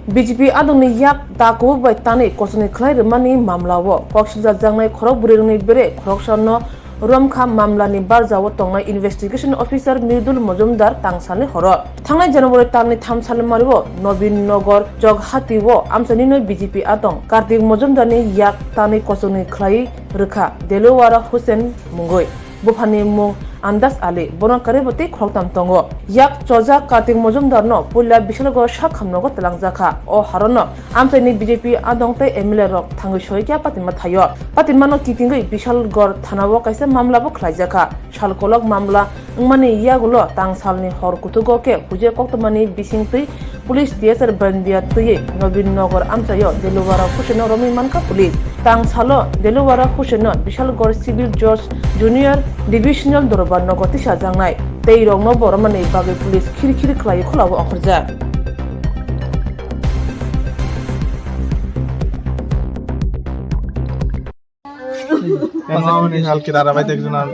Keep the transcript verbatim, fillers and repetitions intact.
B J P adongni yak ta kubuk bai tanwi kochongni khlai rwmani mamlao kok siljajaknai khorok bwrwirokni bere khoroksano romkha mamlani barjao tongnai investigation officer Mridul Mojumdar tangsalni horo. Thangnai January talni tham salmario Nobin Nagar Chowhati o amchainino B J P adong Kartik Mojumdarni yak tanwi kochongni khlai rwkha Delwara Hussain mungwi. Buphani mung Andas Ali, bono karwi bo tei khoroktham tongo. Yak chojak Kartik Mojumdarno puila Bishalgarh sak hamnogo twlangjakha. O harono amchaini B J P adong tei M L A rok thangwi soikya patima thaio. Patimano kitingwi Bishalgarh thanao kaisa mamlabo khlaijakha. Salkolok mamla wngmani yagulo tangsalni hor kuthugo khe huiya koktwmani bisingtwi police T S R Bandia twiwi Nobin Nagar amchaio Delwara Hussaino romwi mankha police. Tangsalo Delwara Hussaino Bishalgarh Civil Judge Junior Divisional Dorbar nogo tisajaknai tei rokno bo romani bagwi police khiri khiri khlaiwi khulao ongkhorjak. Mama ni hal kidara bai tek junan.